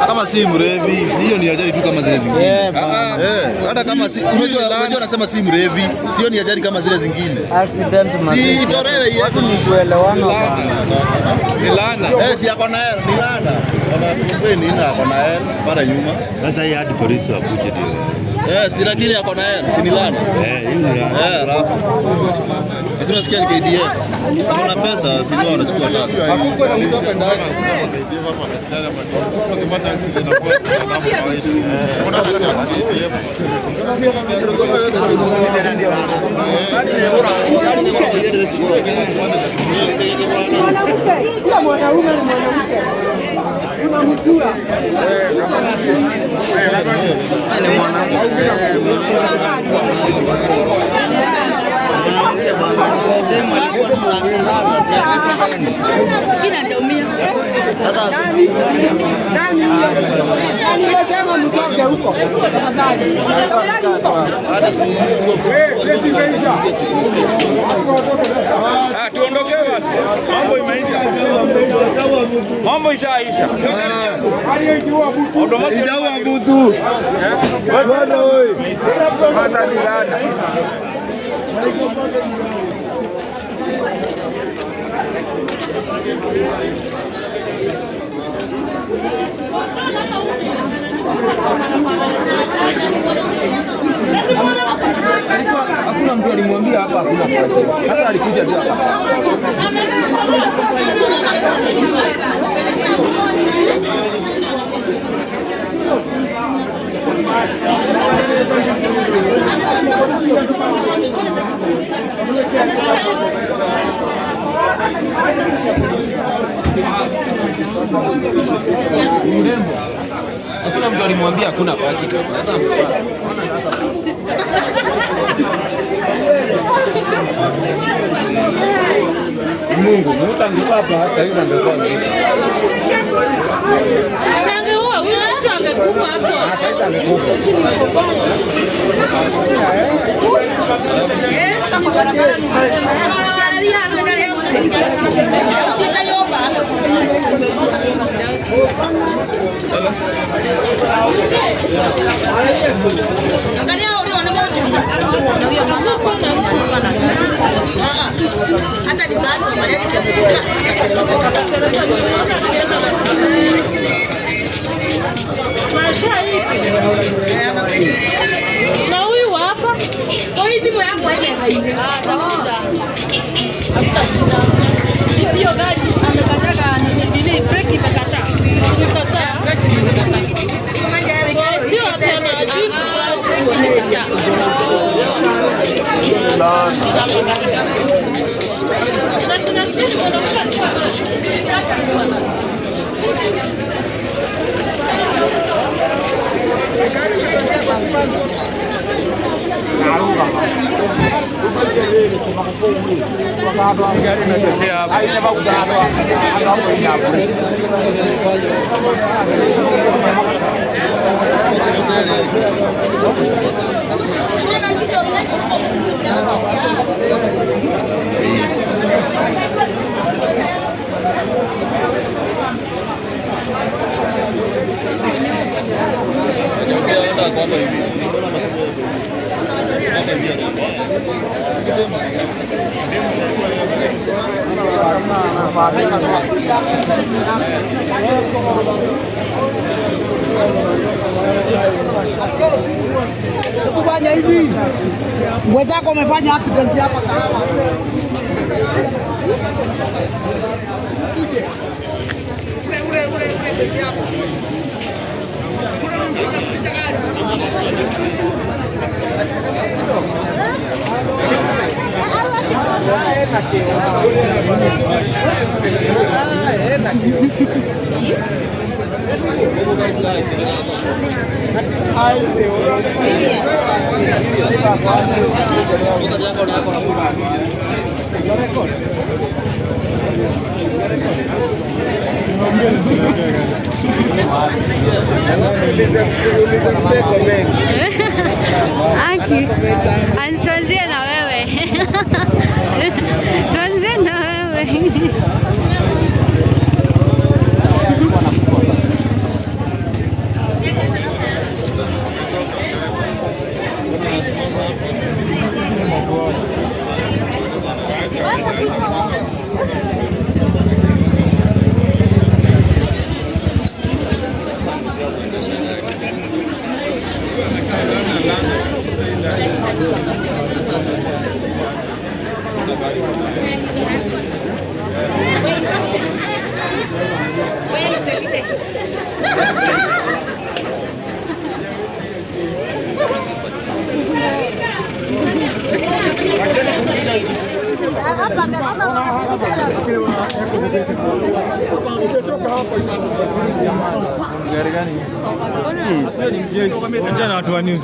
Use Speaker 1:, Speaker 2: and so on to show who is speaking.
Speaker 1: Kama si mrevi, hiyo ni ajali tu kama zile zingine. Eh, hata kama si unajua nasema si mrevi, sio ni ajali kama zile zingine.
Speaker 2: Accident
Speaker 1: Si itolewe hiyo.
Speaker 2: Watu ni kuelewana bana.
Speaker 3: Ni laana.
Speaker 1: Eh, si ako na hela, ni laana. Wana complain nini ako na hela para nyuma.
Speaker 4: Sasa hii hadi polisi wakuje ndio.
Speaker 1: Eh, si lakini ako na hela, si ni laana.
Speaker 4: Eh, hiyo ni laana.
Speaker 1: Eh, alafu. Lakini unasikia ni KDF. Ako na pesa, si ndio wanachukua tax.
Speaker 3: Hakukuwa na mtu hapa ndani.
Speaker 5: Mwanamke, kila mwanaume ni mwanamke. Unamjua.
Speaker 2: Ni mwanamke. Mwanamke bana. Demu alikuwa tunalala si akipishani.
Speaker 6: Lakini hajaumia.
Speaker 5: Nani? Nani? Nani nimesema mtoke huko. Tafadhali. Tafadhali huko.
Speaker 1: Hata si
Speaker 3: Ah, tuondoke basi. Mambo imeisha. Mambo ishaisha.
Speaker 1: Ijaua mtu.
Speaker 7: Hakuna mtu alimwambia hapa hakuna kazi. Sasa alikuja tu hapa. Mrembo. Hakuna mtu alimwambia hakuna parking hapa. Sasa Mungu, mtu angekuwa hapa sasa hizi angekuwa ameisha.
Speaker 6: Angeua huyu mtu angekufa hapo.
Speaker 7: Sasa angekufa.
Speaker 6: Hata ni bado
Speaker 8: Na huyu wa hapa
Speaker 6: hiyo gari amekataka nini, breki imekataa.
Speaker 8: amekataa. Sio tena ajibu. Na sinasikia ni mwanamke alikuwa
Speaker 3: Gari inatoshea hapa.
Speaker 1: Enda kwa hapa hivi. Si unaona makubwa hapa hivi.
Speaker 9: Kufanya hivi mwenzako amefanya accident hapa Kahawa. Usikuje. Ule ule ule ule pesa yako. Ule ule unakupisha gari.
Speaker 1: Gogo gari silaha isiendelee hata. Serious. Kuta jako na yako na
Speaker 9: Uliza msee comment.
Speaker 6: Aki. Tuanzie na wewe. Tuanzie na wewe.
Speaker 3: Achana na watu wa news.